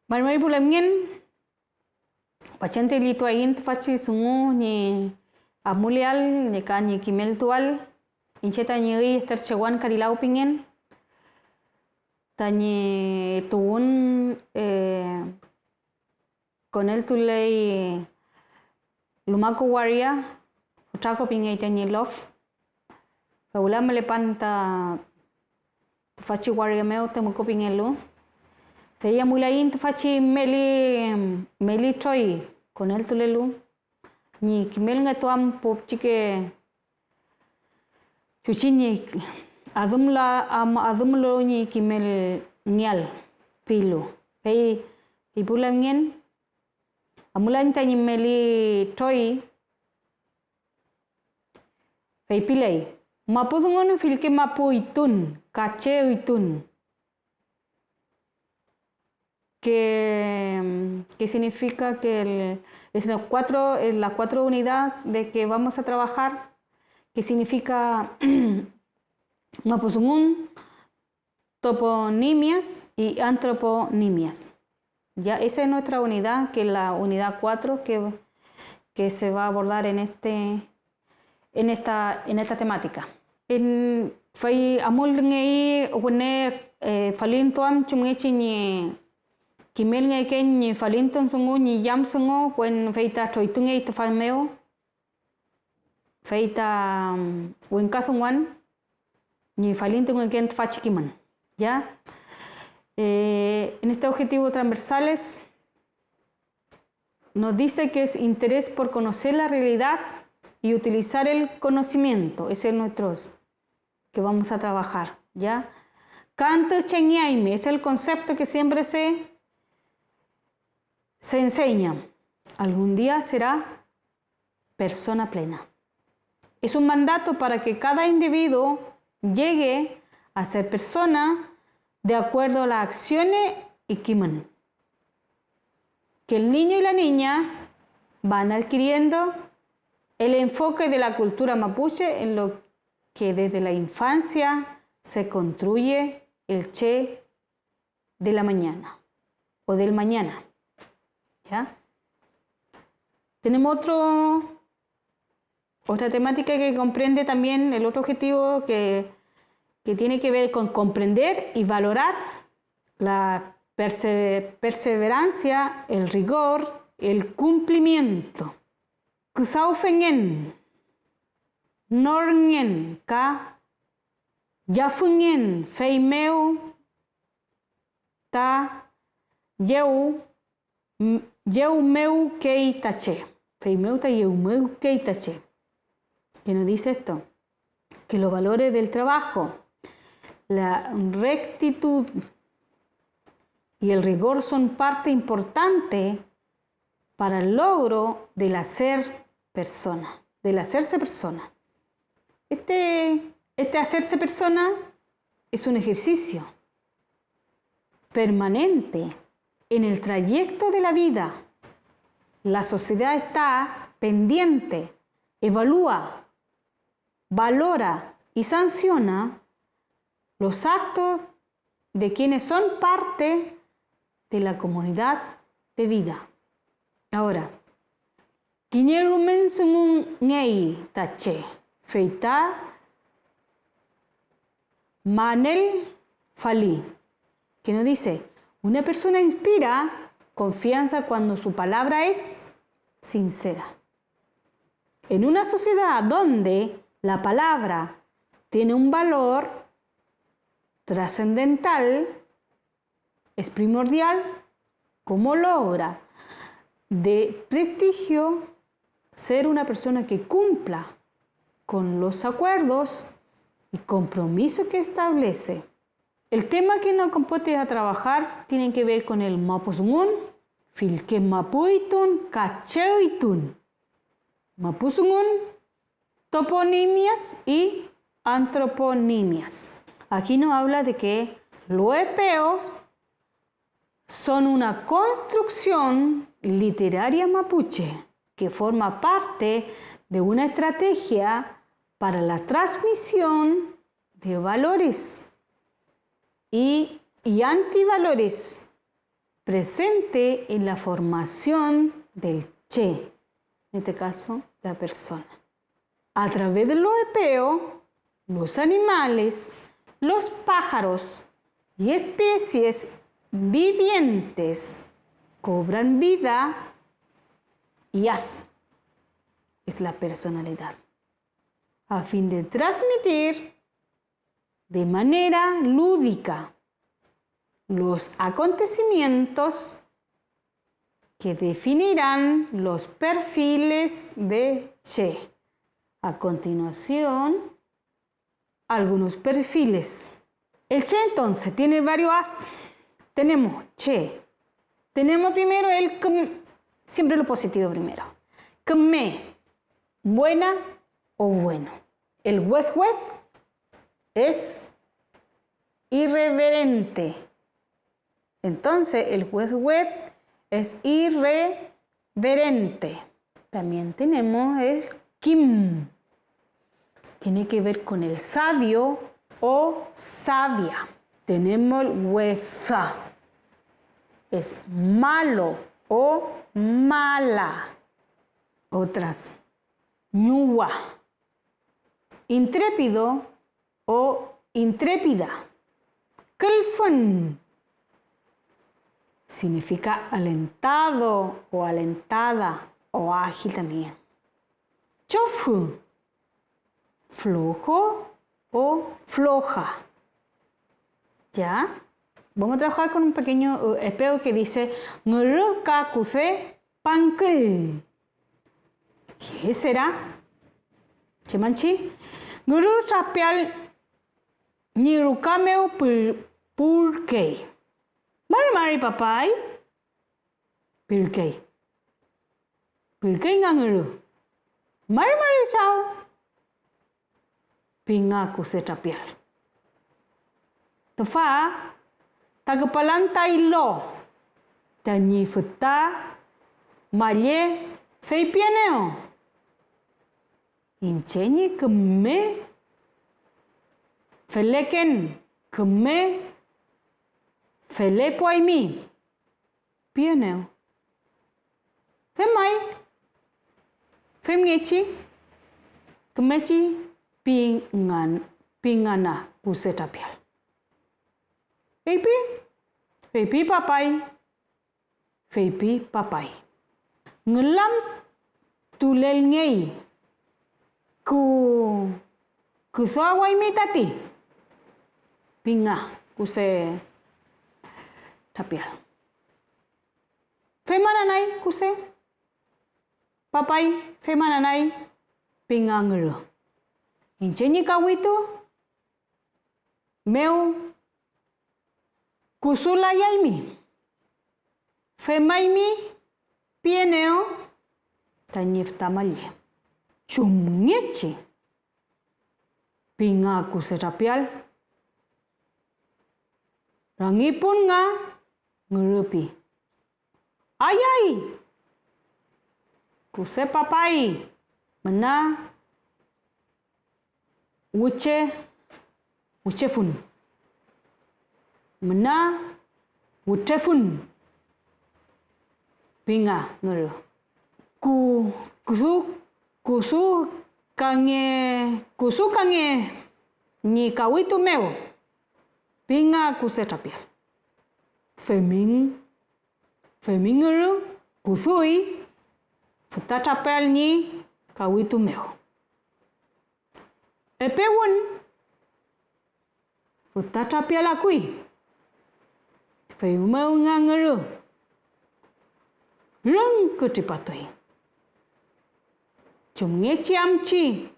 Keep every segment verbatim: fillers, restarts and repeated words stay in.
Mari mari pu lamngen, fachantü llituaiñ tüfachi dungu ñi amuleael ñi ka ñi kimeltuael. Iñche tañi üy Ester Chewan Karilaw pingen, tañi tuwün, eh, koneltuley Lumaku waria, Futrako pingey tañi lof. Fewla mülepan ta tüfachi waria mew Temuko pingelu. Fey amuleiñ tüfachi meli, meli troy koneltulelu ñi kimelngetuam pu pichike chuchi ñi adümla-, am-, adümlu ñi kimelngeael pilu. Fey ti pu lamngen amulaiñ tañi meli troy, feypiley: mapudungun fillke mapu üytun ka che üytun. Que, que significa que el, es la cuatro, eh, la cuatro unidad de que vamos a trabajar, que significa mapudungun, toponimias y antroponimias. Ya, esa es nuestra unidad, que es la unidad cuatro que, que se va a abordar en este, en esta, en esta temática. En, fey amulngey wüne, eh, falintuam chumngechi ñi kimelngeken ñi falintun dungu, ñi yam dungu, wen fey ta troytungey tüfa mew, fey ta, mm, wingkadunguan ñi falintungeken tüfachi kimün. ¿Ya? Eh, en este objetivo transversales, nos dice que es interés por conocer la realidad y utilizar el conocimiento. Ese es nuestro, que vamos a trabajar, ¿ya? Kantüchengeaymi, es el concepto que siempre se, se enseña. Algún día será persona plena. Es un mandato para que cada individuo llegue a ser persona de acuerdo a las acciones y kimün. Que el niño y la niña van adquiriendo el enfoque de la cultura mapuche en lo que desde la infancia se construye el che de la mañana o del mañana. ¿Ya? Tenemos otro, otra temática que comprende también el otro objetivo que, que tiene que ver con comprender y valorar la perse-, perseverancia, el rigor, el cumplimiento. Küdawfengen, norngen ka yafünngen, feymew ta yew, yewmewkey ta che, feymew ta yewmewkey ta che. ¿Qué nos dice esto? Que los valores del trabajo, la rectitud y el rigor son parte importante para el logro del hacer persona, del hacerse persona. Este, este hacerse persona es un ejercicio permanente en el trayecto de la vida. La sociedad está pendiente, evalúa, valora y sanciona los actos de quienes son parte de la comunidad de vida. Ahora, kiñe rumen dungungey ta che, fey ta manel fali, que nos dice, una persona inspira confianza cuando su palabra es sincera. En una sociedad donde la palabra tiene un valor trascendental, es primordial cómo logra de prestigio ser una persona que cumpla con los acuerdos y compromisos que establece. El tema que nos compete a trabajar tiene que ver con el mapudungun, fillke mapu üytun ka che üytun. Mapudungun, toponimias y antroponimias. Aquí nos habla de que los epeos son una construcción literaria mapuche que forma parte de una estrategia para la transmisión de valores y, y antivalores presente en la formación del che, en este caso, la persona. A través de lo epeo, los animales, los pájaros y especies vivientes cobran vida y haz es la personalidad, a fin de transmitir de manera lúdica los acontecimientos que definirán los perfiles de che. A continuación, algunos perfiles. El che entonces tiene varios haz. Tenemos che. Tenemos primero el küm-, siempre lo positivo primero. Küme, buena o bueno. El wedwed es irreverente. Entonces, el wedwed es irreverente. También tenemos el kim. Tiene que ver con el sabio o sabia. Tenemos el wefa. Es malo o mala. Otras. Ñuwa. Intrépido o intrépida. Külfün significa alentado o alentada o ágil también. Chofü, flojo o floja. ¿Ya? Vamos a trabajar con un pequeño, eh, epeo que dice, ngürü ka kuse pangküll. ¿Qué será? ¿Chem anchi? Ngürü trapial ñi ruka mew pür-, purkey. Mari mari, papay, pirkey. Pirkey nga ngürü. Mari mari, chaw, pi nga kuse trapial. Tüfa ta küpalan ta ilo tañi füta malle feypienew: iñche ñi küme feleken küme felepuaymi pienew. Femay, femngechi, kümechi pingan-, pingana kuse trapial. Feypi, feypi papay, feypi papay. Ngülamtulelngey, ku-, küdawaymi tati, pinga kuse trapial. Femananay kuse, papay, femananay, pinga ngürü. Iñche ñi kawitu mew kusulayaymi, femaymi pienew tañi füta malle. Chumngechi pinga kuse trapial, rangipun nga ngürüpi. Ayay, kuse papay, müna wüche, wüchefun, müna wütrefun, pinga ngürü. Ku-, kusu-, kusukange-, kusukange ñi kawitu mew, pinga kuse trapial. Femin-, femingürü kuduy füta trapial ñi kawitu mew. Epewün füta trapial akuy, feymew nga ngürü rüngkü tripatuy. Chumngechi am chi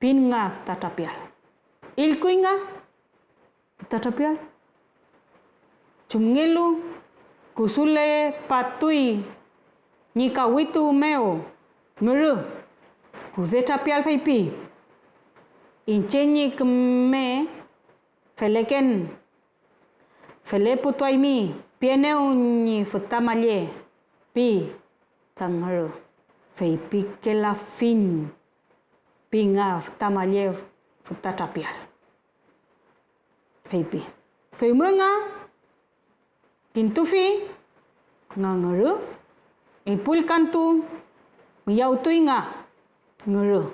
pin nga füta trapial. Illkuy nga füta trapial. Chumngelu kusulepatuy ñi kawitu mew ngürü, kuse trapial feypi: iñche ñi küme feleken feleputuaymi pienew ñi füta malle, pi ta ngürü, feypikelafiñ, pi nga füta malle füta trapial, feypi. Feymew nga kintufi nga ngürü, ipulkantu miyawtuy nga ngürü.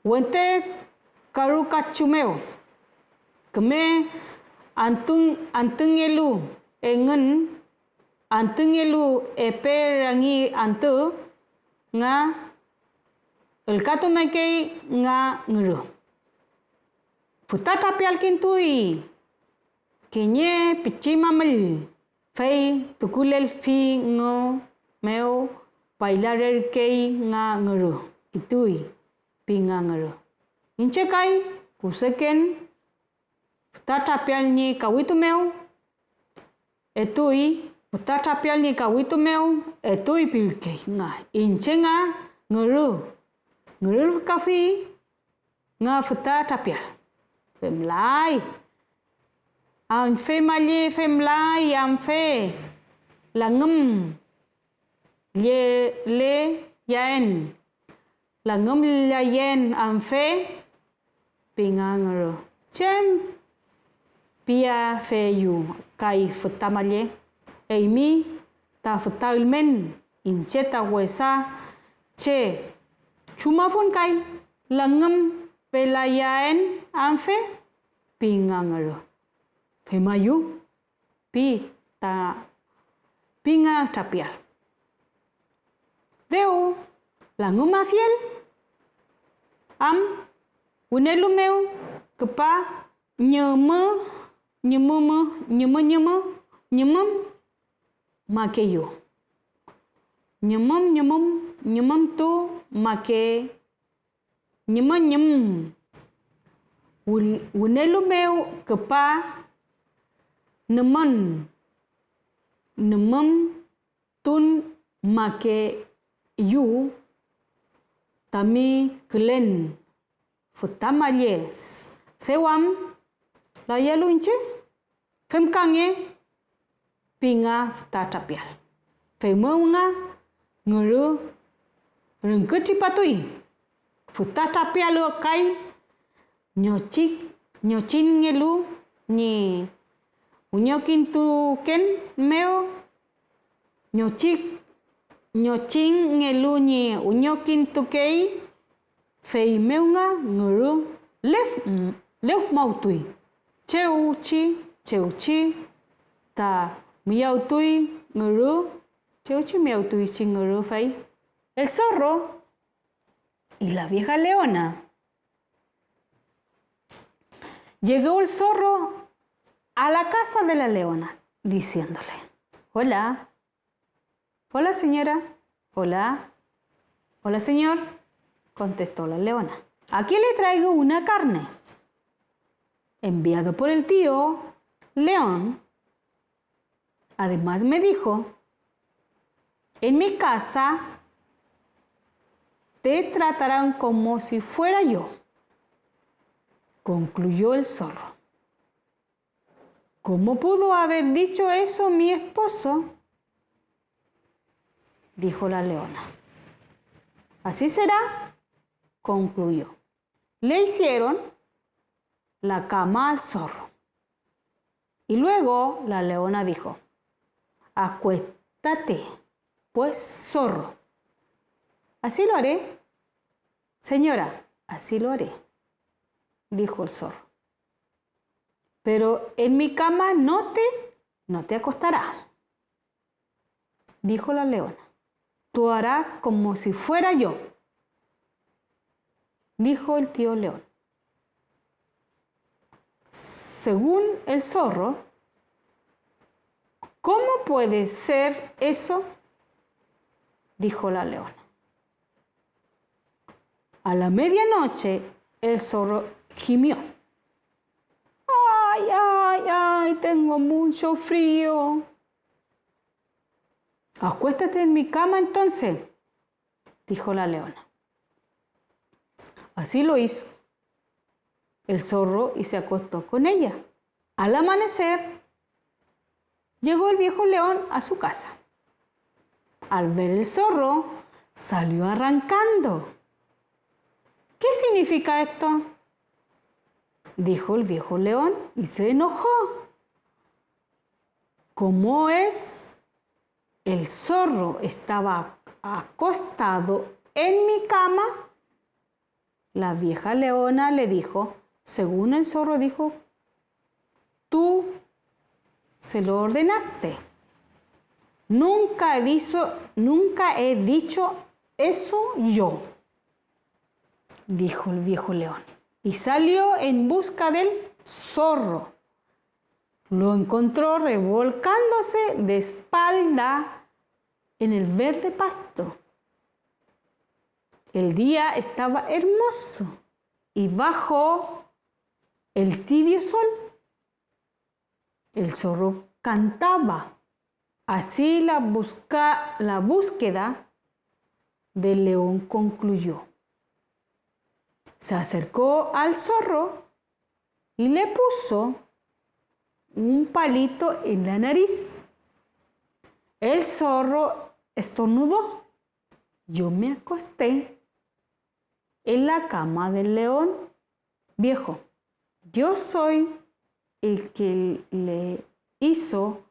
Wente karukachu mew küme antun-, antüngelu engün, antüngelu epe rangi antü nga ülkatumekey nga ngürü. Füta trapial kintuy kiñe pichi mamüll, fey tukulelfingu mew paylarerkey nga ngürü, ituy pi nga ngürü. Iñche kay kuseken füta trapial ñi kawitu mew etuy, füta trapial ñi kawitu mew etuy pirkey nga iñche nga ngürü, ngürülkafi nga füta trapial. Femlay. Am fe malle femlay, am fe langümlleyaen, langümllayen am fe pingangürü. ¿Chem piafeyu kay füta malle? Eymi ta füta ülmen, iñche ta wesa che. ¿Chumafun kay langümpelayaen am fe? Pingangürü. Femayu, pi ta pinga trapial. Dew langümafiel am wünelu mew küpa ñümü, ñümümü, ñümü, ñümü, ñümüm makeyu. Ñümüm, ñümüm, ñümümtu make, ñümü, ñüm. Wül-, wünelu mew küpa nümün, nümümtun makeyu tami külen. Füta malle, dew am layalu iñche, femkange, pinga füta trapial. Feymew nga ngürü rüngkütripatuy. Füta trapial kay ñochi-, ñochingelu ñi wiñokintuken mew, ñochi-, ñochingelu ñi wiñokintukey, feymew nga ngürü lef-, lefmawtuy. Chewchi, chewchi ta miyawtuy ngürü, chewchi miyawtuychi ngürü fey. El zorro y la vieja leona. Llegó el zorro a la casa de la leona, diciéndole: "Hola, hola, señora, hola, hola, señor", contestó la leona. "Aquí le traigo una carne enviado por el tío León. Además me dijo: en mi casa te tratarán como si fuera yo", concluyó el zorro. "¿Cómo pudo haber dicho eso mi esposo?", dijo la leona. "Así será", concluyó. Le hicieron la cama al zorro. Y luego la leona dijo: "Acuéstate, pues, zorro". "Así lo haré, señora, así lo haré", dijo el zorro. "Pero en mi cama no te, no te acostarás", dijo la leona. "Tú harás como si fuera yo", dijo el tío león. Según el zorro: "¿Cómo puede ser eso?", dijo la leona. A la medianoche, el zorro gimió: "Ay, ay, ay, tengo mucho frío". "Acuéstate en mi cama entonces", dijo la leona. Así lo hizo el zorro y se acostó con ella. Al amanecer, llegó el viejo león a su casa. Al ver el zorro, salió arrancando. "¿Qué significa esto?", dijo el viejo león y se enojó. ¿Cómo es? El zorro estaba acostado en mi cama. La vieja leona le dijo, según el zorro dijo, tú se lo ordenaste. Nunca he dicho, nunca he dicho eso yo, dijo el viejo león, y salió en busca del zorro. Lo encontró revolcándose de espalda en el verde pasto. El día estaba hermoso y bajo el tibio sol. El zorro cantaba. Así la busca-, la búsqueda del león concluyó. Se acercó al zorro y le puso un palito en la nariz. El zorro estornudó. Yo me acosté en la cama del león viejo. Yo soy el que le hizo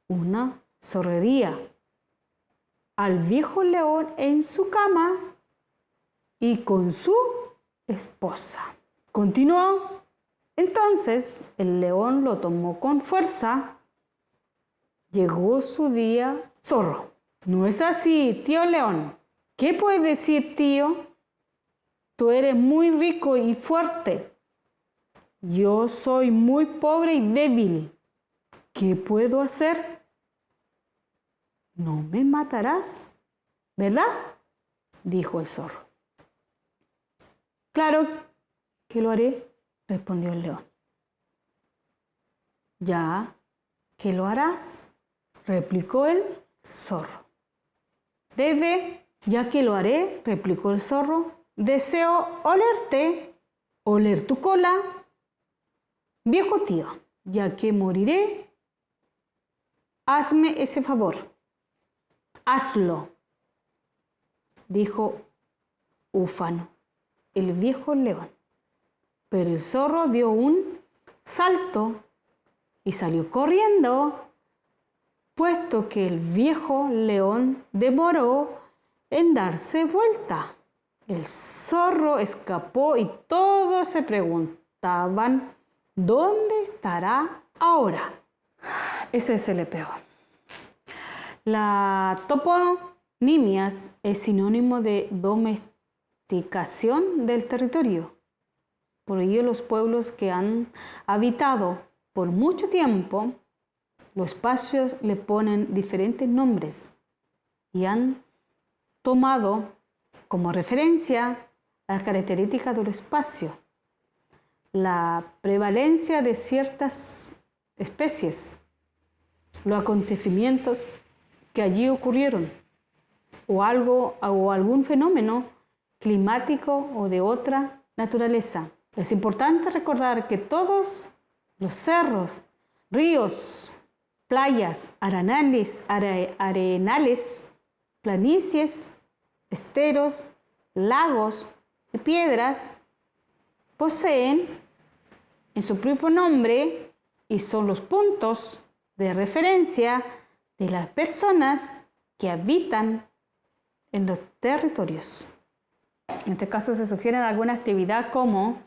una zorrería al viejo león en su cama y con su esposa. Continuó. Entonces el león lo tomó con fuerza. Llegó su día zorro. ¿No es así, tío león? ¿Qué puede decir tío? Tú eres muy rico y fuerte. Yo soy muy pobre y débil. ¿Qué puedo hacer? No me matarás, ¿verdad? Dijo el zorro. Claro que lo haré, respondió el león. Ya que lo harás, replicó el zorro. Desde, ya que lo haré, replicó el zorro, deseo olerte, oler tu cola, viejo tío, ya que moriré, hazme ese favor. Hazlo, dijo ufano el viejo león. Pero el zorro dio un salto y salió corriendo, puesto que el viejo león demoró en darse vuelta. El zorro escapó y todos se preguntaban dónde estará ahora. Ese es el epeo. La toponimias es sinónimo de domesticación del territorio. Por ello, los pueblos que han habitado por mucho tiempo los espacios le ponen diferentes nombres y han tomado como referencia las características del espacio, la prevalencia de ciertas especies, los acontecimientos que allí ocurrieron, o algo, o algún fenómeno climático o de otra naturaleza. Es importante recordar que todos los cerros, ríos, playas, aranales, are-, arenales, planicies, esteros, lagos y piedras poseen en su propio nombre y son los puntos de referencia de las personas que habitan en los territorios. En este caso se sugiere alguna actividad como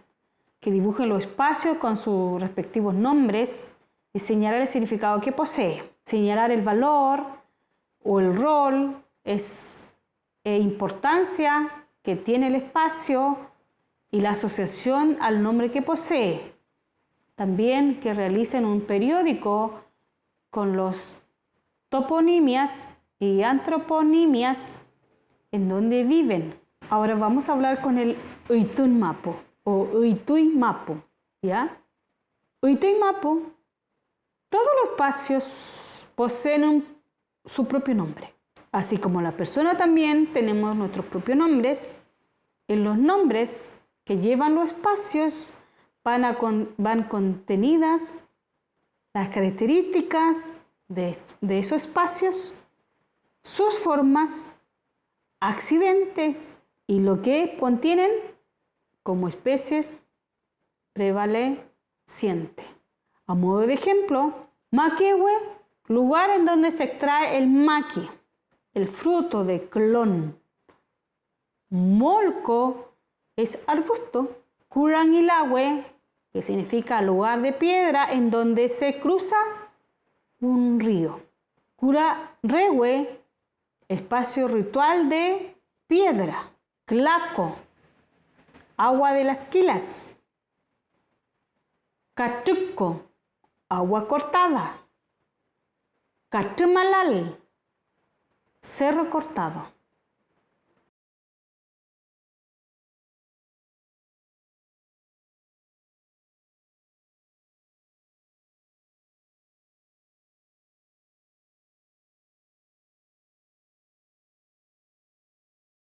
que dibujen los espacios con sus respectivos nombres y señalar el significado que posee, señalar el valor o el rol es, e importancia que tiene el espacio y la asociación al nombre que posee. También que realicen un periódico con los toponimias y antroponimias en donde viven. Ahora vamos a hablar con el üytun mapu o üytuy mapu, ¿ya? Üytuy mapu, todos los espacios poseen un, su propio nombre. Así como la persona también tenemos nuestros propios nombres, en los nombres que llevan los espacios van, a con-, van contenidas las características de, de esos espacios, sus formas, accidentes y lo que contienen como especies prevalecientes. A modo de ejemplo, Makewe Lugar en donde se extrae el maki, el fruto de clon. Molko es arbusto. Kurangilawe, que significa lugar de piedra en donde se cruza un río. Kurarewe, espacio ritual de piedra. Klako, agua de las kilas. Katrüko, agua cortada. Katrümalal, cerro cortado.